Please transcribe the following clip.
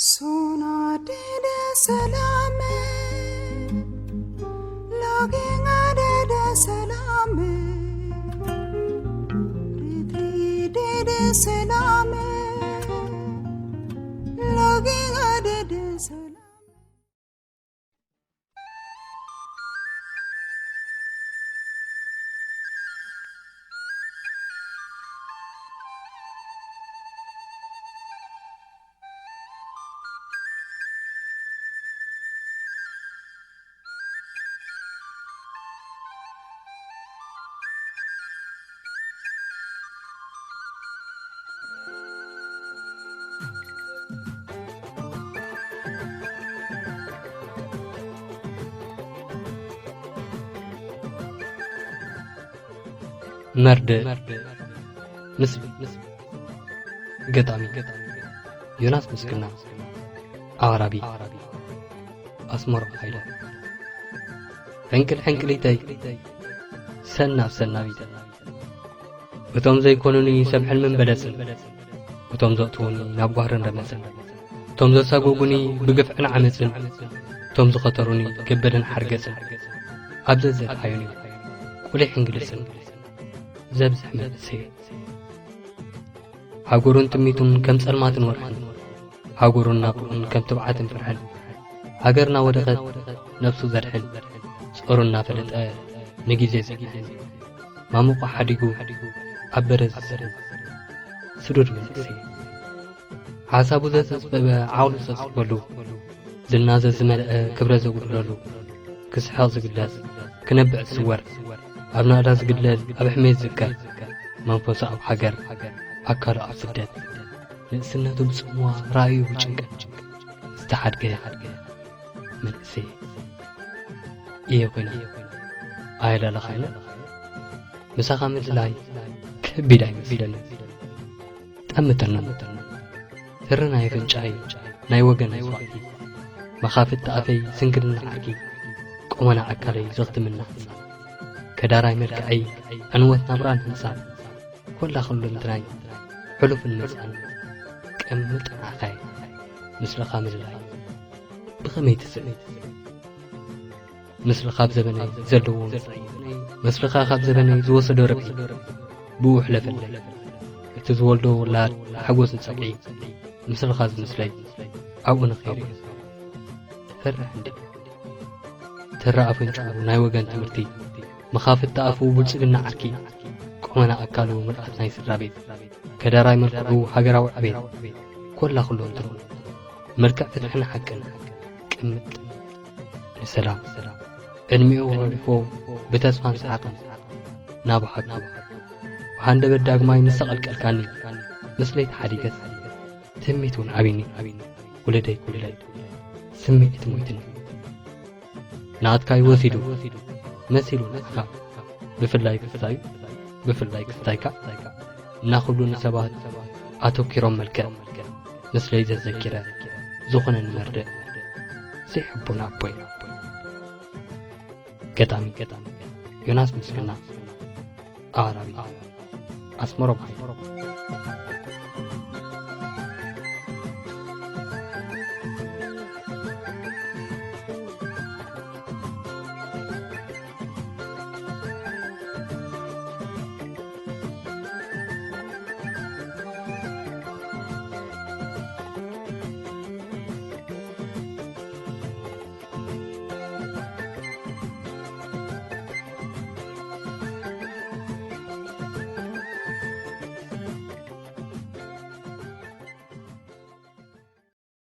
Sona dede salame, login adede salame, ritri dede salame, login adede salame. መርድእ፣ ምስ፣ ገጣሚ ዮናስ ምስግና፣ ኣቕራቢ ኣስመሮም ሃይለ። ሕንቅል ሕንቅሊተይ፣ ሰናብ ሰናቢት፣ እቶም ዘይኮኑኒ ሰብ ሕልምን በለጽን፣ እቶም ዘእትዉኒ ናብ ጓህርን ረመጽን፣ እቶም ዘሳጎጉኒ ብግፍዕን ዓመጽን፣ እቶም ዝኸተሩኒ ገበልን ሓርገጽን፣ ኣብ ዘዘድሃዩኒ ቁሊሕን ግልጽን ዘብዝሕ መንእሰይ። ሃገሩን ጥሚቱን ከም ጸልማትን ወርሕን፣ ሃገሩን ናብርኡን ከም ትብዓትን ፍርሕን፣ ሃገርና ወደቐት ነፍሱ ዘድሕን፣ ጾሩ እናፈለጠ ንግዜ ዘድሕን፣ ማሙቑ ሓዲጉ ኣብ በረድ ዝስሕን ስዱድ መንእሰይ። ሓሳቡ ዘጸጽበበ ዓቕሉ ዘጸጽበሉ፣ ዝና ዘዝመልአ ክብረ ዘጉድለሉ፣ ክስሕቕ ዝግለጽ፣ ክነብዕ ዝስወር፣ ኣብ ናእዳ ዝግለል፣ ኣብ ሕሜት ዝዝከር፣ መንፈሱ ኣብ ሃገር፣ ኣካሉ ኣብ ስደት፣ ንእስነቱ ብጽምዋ፣ ራእዩ ብጭንቀት ዝተሓድገ መንእሰይ እየ ኮይና። ኣየላለኻኒ ምሳኻ ምድላይ ከቢድ ኣይመስለንን። ጠምጥርና ትሪ ናይ ኣፍንጫይ ናይ ወገን መስዋእቲ፣ መኻፍት ኣፈይ ስንክልና ዓርኪ፣ ቆመና ኣካለይ ዘኽትምና ህንጻ፣ ከዳራይ መልክዐይ ዕንወት ናብራን ህንጻ፣ ኮላ ኩለንትናይ ሕሉፍን መጻን ቀምጥ ንዓኻይ ምስልኻ ምልላይ ብኸመይ ትስእን? ምስልኻ ኣብ ዘበነይ ዘለዎ ምስልኻ ካብ ዘበነይ ዝወሰዶ ርብሒ ብኡ ሕለፈለይ። እቲ ዝወልዶ ውላድ ሓጎስ ዝጸግዒ ምስልኻ ዝምስለይ ኣብኡ ንኸይርኢ እፈርሕ እንዴ። ተራ ኣፍንጭኡ ናይ ወገን ትምህርቲ፣ መኻፍቲ ኣፉ ብልጽግና ዓርኪ፣ ቆመና ኣካሉ ምልኣት ናይ ስድራ ቤት፣ ከዳራይ መልክዑ ሃገራዊ ዕቤት፣ ኮላ ኩለንትኑ መልክዕ ፍትሕን ሓቅን ቅምጥ ንሰላም። ዕድሚኡ ገዲፎ ብተስፋን ሰሓቕን ናብ ሓቂ ብሃንደበት ዳግማይ ምስ ተቐልቀልካኒ፣ ምስለይ ተሓዲገስ ትምኒት እውን ዓቢኒ። ውለደይ ክውለድ ስምዒት ሞይትኒ። ናትካይ ወሲዱ መሲሉ ንዓኻ፣ ብፍላይ ክስታዩ፣ ብፍላይ ክስታይካ እናኽብሉ ንሰባት ኣተኪሮም መልክዕ ምስለይ ዘዘኪረ ዝኾነኒ መርድእ ዘይሕቡን ኣቦይ። ገጣሚ ዮናስ ምስግና፣ ኣቕራቢ ኣስመሮም ሃይለ።